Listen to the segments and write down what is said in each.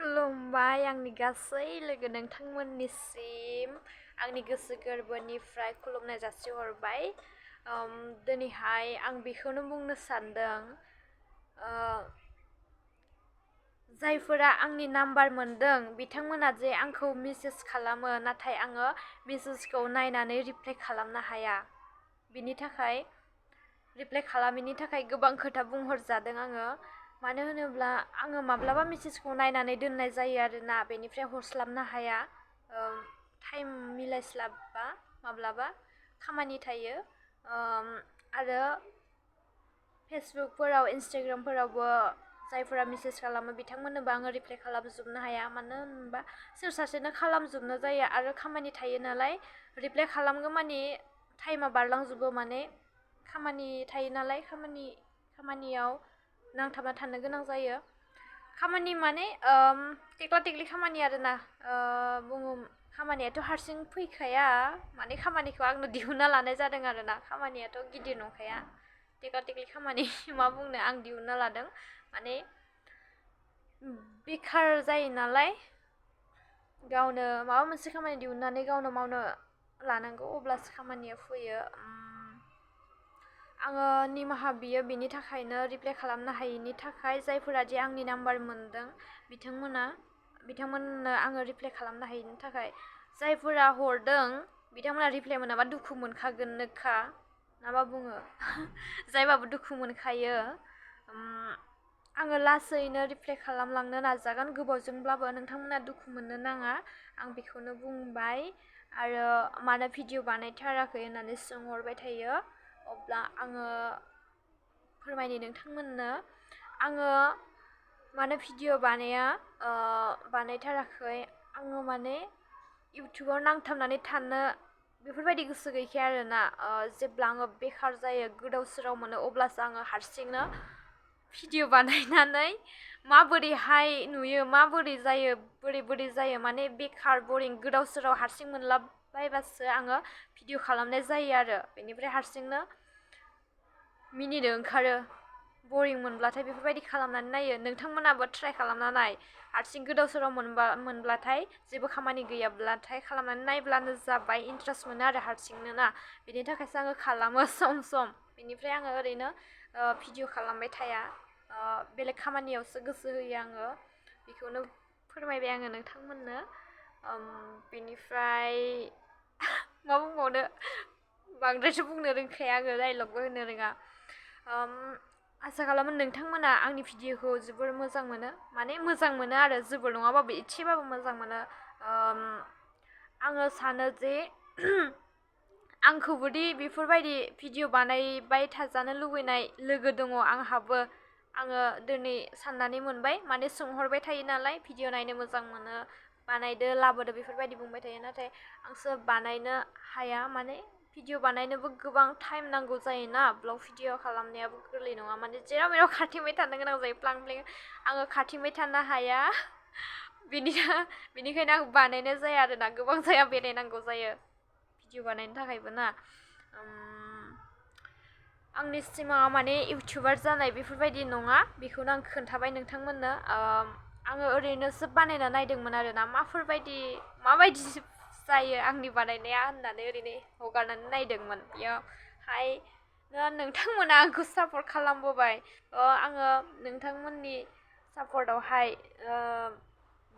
खुलुमबाय आंनि गासै लोगो नोंथांमोननिसिम आंनि गोसो गोरबोनिफ्राय खुलुमनाय जासिहरबाय। दिनैहाय आं बेखौनो बुंनो सानदों, जायफोरा आंनि नाम्बार मोनदों बिथांमोना जे आंखौ मेसेज खालामो, नाथाय आङो मेसेजखौ नायनानै रिप्लाइ खालामनो हाया। बिनि थाखाय रिप्लाइ खालामैनि थाखाय गोबां खोथा बुंहरजादों आङो। मानो होनोब्ला आङो माब्लाबा मेसेजखौ नायनानै दोननाय जायो आरोना, बेनिफ्राय हरस्लाबनो हाया। टाइम मिलायस्लाबा माब्लाबा खामानि थायो। आरो फेसबुकफोराव इन्सटाग्रामफोरावबो जायफोरा मेसेज खालामो बिथांमोननोबो आङो रिप्लाइ खालामजोबनो हाया। मानो होनबा सोर सासेनो खालामजोबनो जायो आरो खामानि थायो नालाय, रिप्लाइ खालामगौ मानि टाइमा बारलांजोबो, माने खामानि थायो नालाय खामानियाव नांथाबना थानो गोनां जायो। खामानि माने टेक्ला टेक्लि खामानि आरोना, खामानियाथ' हारसिं फैखाया, माने खामानिखौ आंनो दिहुनना लानाय जादों आरोना। खामानियाथ' गिदिर नंखाया, टेक्ला टेक्लि खामानि मा बुंनो, आं दिहुनना लादों। माने बेखार जायो नालाय, गावनो माबा मोनसे खामानि दिहुननानै गावनो मावनो लानांगौ, अब्लासो खामानिया फैयो। आङो निमाहा बियो बेनि थाखायनो रिप्लाइ खालामनो हायैनि थाखाय। जायफोरा दि आंनि नाम्बार मोनदों बिथांमोननो आङो रिप्लाइ खालामनो हायैनि थाखाय। जायफोरा हरदों बिथांमोना रिप्लाइ मोनाबा दुखु मोनखागोननोखा, ना मा बुङो? जायबाबो दुखु मोनखायो। आङो लासैनो रिप्लाइ खालामलांनो नाजागोन, गोबावजोंब्लाबो। नोंथांमोना दुखु मोननो नाङा, आं बेखौनो बुंबाय। आरो मानो भिडिअ बानायथाराखै होननानै सोंहरबाय थायो, अब्ला आङो फोरमायनि नोंथांमोननो। आङो मानो भिडिअ बानायथाराखै, आङो माने इउटुबाव नांथाबनानै थानो बेफोरबायदि गोसो गैखाया आरोना। जेब्ला आङो बेखार जायो, गोदाव सोराव मोनो, अब्लासो आङो हारसिंनो भिडिअ बानायनानै माबोरैहाय नुयो, माबोरै जायो, माने बेखार बरिं गोदाव सोराव हारसिं मोनलाबायबासो आङो भिडिअ खालामनाय जायो आरो। बेनिफ्राय हारसिंनो मिनिनो ओंखारो, बरिं मोनब्लाथाय बेफोरबायदि खालामनानै नायो। नोंथांमोनाबो ट्राइ खालामना नाय, हारसिं गोदाव सोराव मोनब्लाथाय, जेबो खामानि गैयाब्लाथाय खालामनानै नायब्लानो जाबाय। इन्टारेस्ट मोनो आरो हारसिंनो ना, बेनि थाखायसो आङो खालामो सम सम। बेनिफ्राय आङो ओरैनो भिडिअ खालामबाय थाया, बेलेग खामानियावसो गोसो होयो आङो। बेखौनो फोरमायबाय आङो नोंथांमोननो। बेनिफ्राय मा बुंबावनो, बांद्रायसो बुंनो रोंखाया आङो, डाइलगबो होनो रोङा। आसा खालामो नोंथांमोना आंनि भिडिअखौ जोबोर मोजां मोनो, माने मोजां मोनो आरो, जोबोर नङाबाबो एसेबाबो मोजां मोनो। आङो सानो जे आंखौबोदि बेफोरबायदि भिडिअ बानायबाय थाजानो लुबैनाय लोगो दङ आंहाबो। आङो दिनै साननानै मोनबाय, माने सोंहरबाय थायो नालाय, भिडिअ नायनो मोजां मोनो, बानायदो लाबोदो बेफोरबायदि बुंबाय थायो, नाथाय आंसो बानायनो हाया। माने भिडिअ बानायनोबो गोबां टाइम नांगौ जायोना, ब्लग भिडिअ खालामनायाबो गोरलै नङा, माने जेराव मेराव खारथिंबाय थानो गोनां जायो, प्लां प्लिं। आङो खारथिंबाय थानो हाया, बेनिखायनो आं बानायनाय जाया आरोना, गोबां जायगा बेरायनांगौ जायो भिडिअ बानायनो थाखायबो ना। आंनि सिमाङा माने इउटुबार जानाय बेफोरबायदि नङा, बेखौनो आं खोन्थाबाय नोंथांमोननो। आङो ओरैनोसो बानायना नायदोंमोन आरोना, माबायदि जायो आंनि बानायनाया होननानै ओरैनो हगारनानै नायदोंमोन। बेयावहाय नोंथांमोना आंखौ सापर्ट खालामबोबाय। आङो नोंथांमोननि सापर्टआवहाय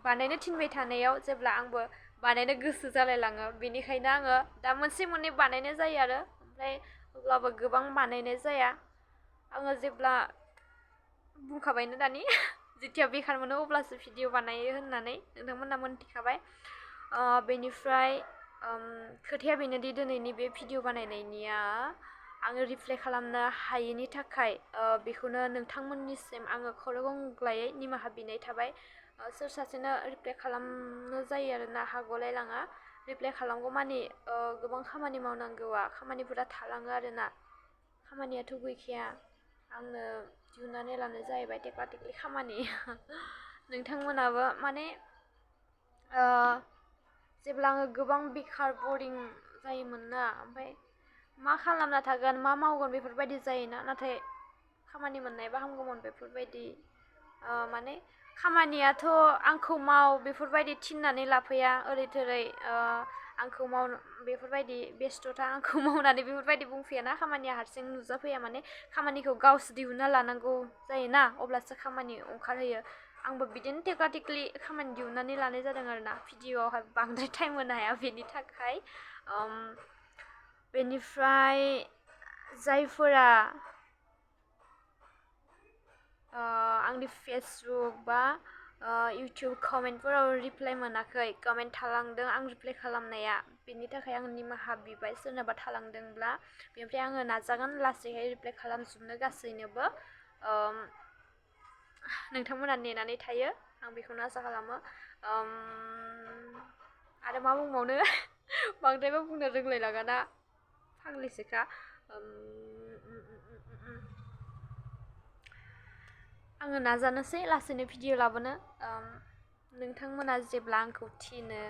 बानायनो थिनबाय थानायाव जेब्ला आंबो बानायनो गोसो जालायलाङो, बेनिखायनो आङो दा मोनसे मोननै बानायनाय जायो आरो, ओमफ्राय अब्लाबो गोबां बानायनाय जाया। आङो जेब्ला बुंखाबायनो दानि, जेथिया बेखार मोनो अब्लासो भिडिअ बानायो होननानै नोंथांमोना मोनथिखाबाय। बेनिफ्राय खोथाया बेनोदि दिनैनि बे भिडिअ बानायनायनिया आङो रिप्लाइ खालामनो हायैनि थाखाय, बेखौनो नोंथांमोननिसिम आङो खर' गंग्लायै निमाहा बिनाय थाबाय। सोर सासेनो रिप्लाइ खालामनो जायो आरोना, हाग'लायलाङा। रिप्लाइ खालामगौ मानि गोबां खामानि मावनांगौआ, खामानिफोरा थालाङो आरोना। खामानियाथ' गैखाया, आंनो दिहुननानै लानाय जाहैबाय टेक्ला टेक्लि खामानि। नोंथांमोनाबो माने जेब्ला आङो गोबां बेखार बरिं जायोमोन ना, ओमफ्राय मा खालामना थागोन, मा मावगोन बेफोरबायदि जायोना, नाथाय खामानि मोननायबा हामगौमोन बेफोरबायदि। माने खामानियाथ' आंखौ माव बेफोरबायदि थिननानै लाफैया ओरै थोरै आंखौ माव बेफोरबायदि बेस्थ'था आंखौ मावनानै बेफोरबायदि बुंफैयाना खामानिया हारसिं नुजाफैया माने खामानिखौ गावसो दिहुनना लानांगौ जायोना अब्लासो खामानि ओंखारहोयो आंबो बिदिनो टेक्निकेलि खामानि दिहुननानै लानाय जादों आरोना भिडिअआवहाय बांद्राय टाइम होनो हाया बेनि थाखाय बेनिफ्राय जायफोरा आंनि फेसबुक बा इउटिउब कमेन्टफोराव रिप्लाइ मोनाखै कमेन्ट थालांदों आं रिप्लाइ खालामनाया बेनि थाखाय आं निमाहा बिबाय सोरनोबा थालांदोंब्ला बेनिफ्राय आङो नाजागोन लासैहाय रिप्लाइ खालामजोबनो गासैनोबो नोंथांमोना नेनानै थायो आं बेखौनो आसा खालामो आरो मा बुंबावनो बांद्रायबो बुंनो रोंलायलाङाना फाग्लिसोखा आङो नाजानोसै लासैनो भिडिअ लाबोनो नोंथांमोना जेब्ला आंखौ थिनो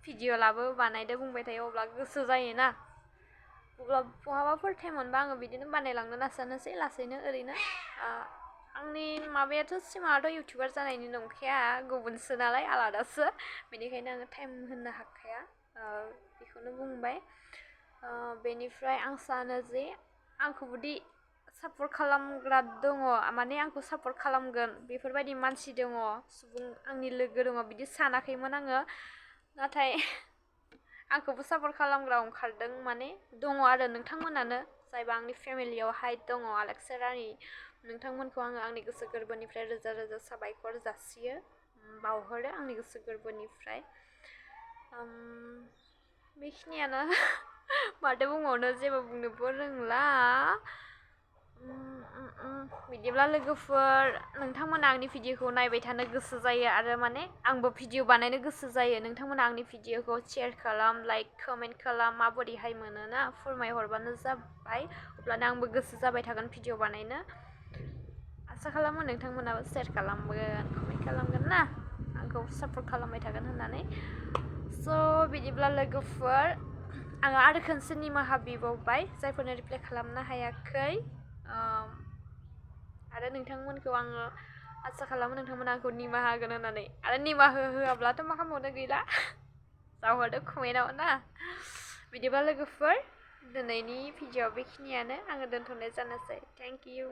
भिडिअ लाबो बानायदो बुंबाय थायो अब्ला गोसो जायोना अब्ला बहाबाफोर टाइम मोनबा आङो बिदिनो बानायलांनो नाजानोसै लासैनो ओरैनो आंनि माबायाथ' सिमाङाथ' इउटिउबार जानायनि नंखाया गुबुनसो नालाय आलादासो बेनिखायनो आङो टाइम होनो हाखाया बेखौनो बुंबाय बेनिफ्राय आं सानो जे आंखौबोदि सापर्ट खालामग्रा दङ माने आंखौ सापर्ट खालामगोन बेफोरबायदि मानसि दङ सुबुं आंनि लोगो दङ बिदि सानाखैमोन आङो नाथाय आंखौबो सापर्ट खालामग्रा ओंखारदों माने दङ आरो नोंथांमोनानो जायबा आंनि फेमिलियावहाय दङ आलेक्सारानि नोंथांमोनखौ आङो आंनि गोसो गोरबोनिफ्राय रोजा रोजा साबायखर जासियो बावहरो आंनि गोसो गोरबोनिफ्राय बेखिनियानो माथो बुंबावनो जेबो बुंनोबो रोंला बिदिब्ला लोगोफोर नोंथांमोना आंनि भिडिअखौ नायबाय थानो गोसो जायो आरो माने आंबो भिडिअ बानायनो गोसो जायो नोंथांमोना आंनि भिडिअखौ शेयार खालाम लाइक कमेन्ट खालाम माबोरैहाय मोनोना फोरमायहरबानो जाबाय अब्लानो आंबो गोसो जाबाय थागोन भिडिअ बानायनो आसा खालामो नोंथांमोनाबो शेयार खालामगोन कमेन्ट खालामगोन ना आंखौ सापर्ट खालामबाय थागोन होननानै स' बिदिब्ला लोगोफोर आङो आरो खनसे निमाहा बिबावबाय जायफोरनो रिप्लाइ खालामनो हायाखै आरो नोंथांमोनखौ आङो आसा खालामो नोंथांमोना आंखौ निमाहा होगोन होननानै आरो निमाहा होआब्लाथ' मा खालामबावनो गैला जाहरदो कमेन्टआव ना बिदिब्ला लोगोफोर दिनैनि भिडिअ बेखिनियानो आङो दोनथ'नाय जानोसै थेंक इउ